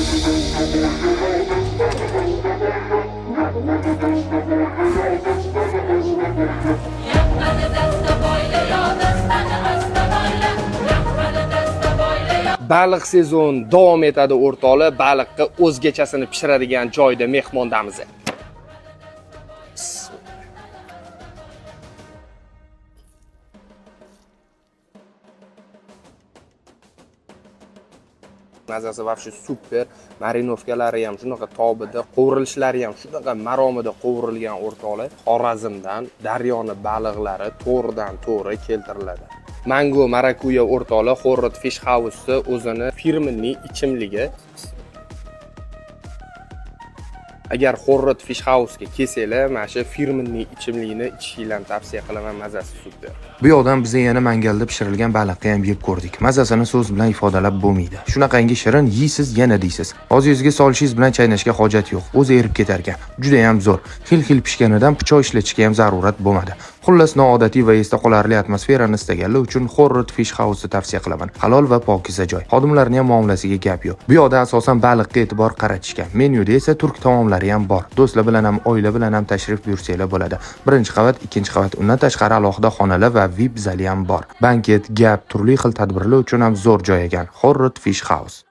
Baliq sezon davom etadi, o'rtoqlar. Baliqni o'zgachasini pishiradigan joyda mehmondamiz. Mazasi вообще супер. Marinovkalari ham shunaqa tobida, qovurilishlari ham shunaqa maromida qovurilgan, o'rtoqlar. Xorazmdan daryoni baliqlari to'g'ridan to'g'ri keltiriladi. Mango marakuya, o'rtoqlar, Horrot Fish House o'zini фирменный ichimligi. Agar Horrot Fish House'ga kelsanglar, mana shu фирменный ichimlikni ichishinglarni tavsiya qilaman, mazasi супер. Bu yoqdan biz yana mangalda pishirilgan baliqni ham yeb ko'rdik. Mazasini so'z bilan ifodalab bo'lmaydi. Shunaqangi shirin, yeysiz, yana deysiz. Og'zingizga solishingiz bilan chaynashga hojat yo'q. O'zi erib ketar ekan. Juda ham zo'r. Xil-xil pishganidan pichoq ishlatishga ham zarurat bo'lmadi. Xullas, noodatiy va esda qolarli atmosferani istaganlar uchun Horrot Fish House'ni tavsiya qilaman. Halol va pokiza joy. Xodimlarning ham muomalasiga gap yo'q. Bu yoqda asosan baliqqa e'tibor qaratishgan. Menyuda esa turk taomlari ham bor. Do'stlar bilan ham, oila bilan ham tashrif buyursanglar bo'ladi. Birinchi qavat, ikkinchi qavat, undan tashqari alohida xonalar va VIP zali ham bor. Banket, gap, turli xil tadbirlar uchun ham zo'r joy ekan. Horrot Fish House.